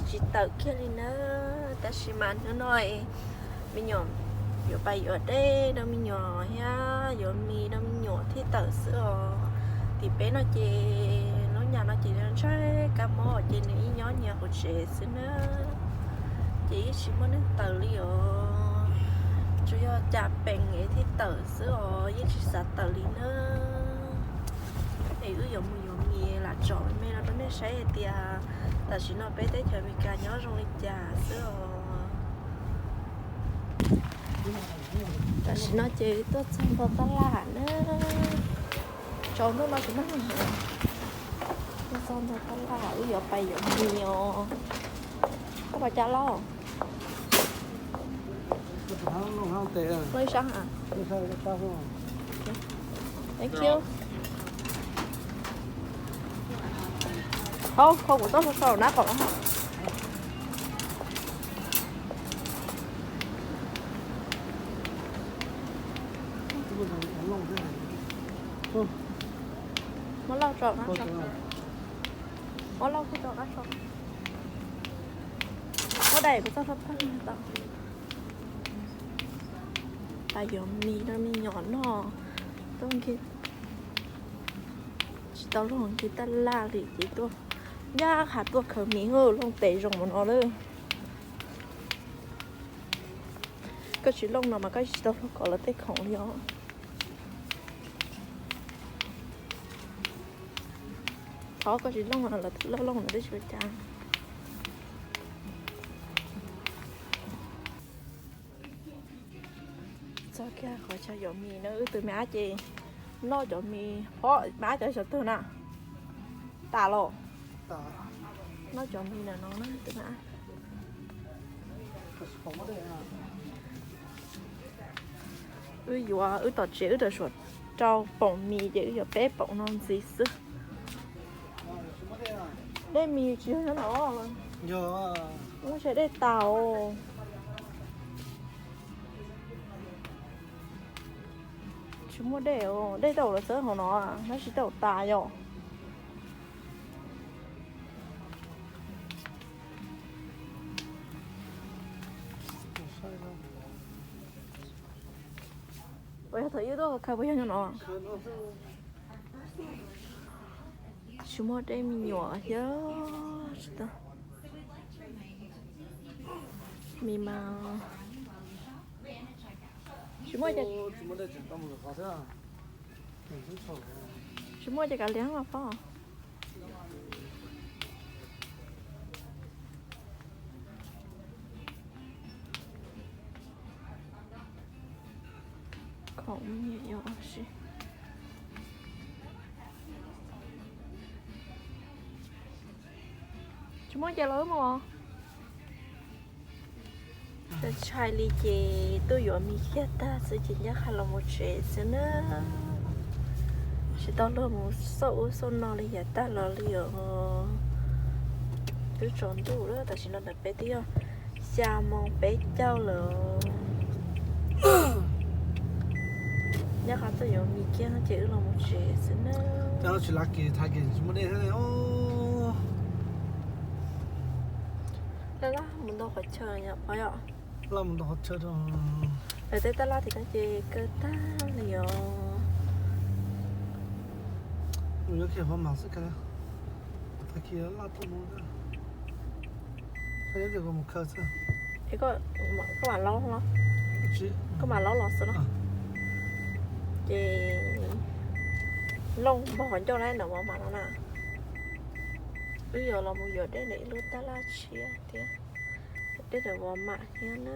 Tsis tawm kiag li na, tab sis mas hnub no me nyuam yuav pais yuav dej rau me nyuam thiab yuav mis rau me nyuam thiaj tawm xwb os. Tim peb no ces lub nyam no ces ntshai kab mob ces nws ib nyob nyias hauv tsev xwb na, ces yeej tsis muaj neeg tawm li os. Tsuas yog cas peem es thiaj tawm xwb os, yeej tsis xav tawm li na. Es wb yuav mus yuav mis lam tsom me me no rau nej saib hais tias tam sim no peb teb chaws Amelikas nyob zoo li cas xwb os. Tam sim no ces wb tuaj txog ntua tab laj na. Tsaus ntuj no tsis muaj neeg. Tuaj txog ntua tab laj wb yuav pais yuav mis os. Koj pais cas lauj? Ib sab. Thank you. Hauv, hauv kuv txoj hlua sau na kom. Muab lauj tso, muab lauj tso, muab daim kuv txoj hlua pag tau. Pais yuav mis rau me nyuam noj. Tuaj nkaus, tsis tau luag nkaus tab laj li ces tuaj, ncaj qha tuaj khaws mis hwb, looj tes zoo mus no lawm. Koj tsis looj no mas koj tsis tau luag kom lawv tej khoom li os. Thov koj tsis looj no lawv twb looj no twb tsis ua cas. Txog kiag qhov chaw yuav mis na, wb tus me ab ces noj cov mis, phob me ab cov xyov twg na, tas los noj cov mis ntawm no na tus me ab. Wb yuav wb tom tsev wb tau suav rau poom mis ces wb yuav peb poom no ntxiv xwb. Dej mis tsis yog nyob no, muab tsev dej tas os. Tsis muaj dej, dej tau lawv txawb hauv no, tab sis tau tas yom. Puas yog thaum ub tuaj khaws puas yog nyob no? Tsis muaj dej me nyuam thiab. Tsis tau. Mis mas tsis muaj ces, tsis muaj ces kav liam mas phob. Khoom me nyuam yuav ua si. Tsis muaj ces los wb mus. Txawm ntshai li ces tuaj yuav mis kiag tag xwb ces ncaj qha los mus tsev xwb na. Tsis tau luag mus xauj ub xauj no li yav tag los li os. Twb tsaus ntuj lawm, tam sim no ntawm peb twb yog xya moo peb caug lawm. Ncaj qha tuaj yuav mis kiag ces wb los mus tsev xwb na. Laj mus ntau qhov chaw yom phob yom. Lawv tej tab laj tim no ces kaw tag li os. Mus yuav kiag hov mas xwb kaw. Tag kis laj tuaj mus. Koj yuav kiag mus khaws xwb. Koj mam laub los, koj mam laub los xwb los. Ces looj npog hov ncauj na ntawm Walmart no na. Wb yuav los mus yuav dej ntawm ib lub tab laj tshiab thiab. Dej ntawm Walmart thiab na.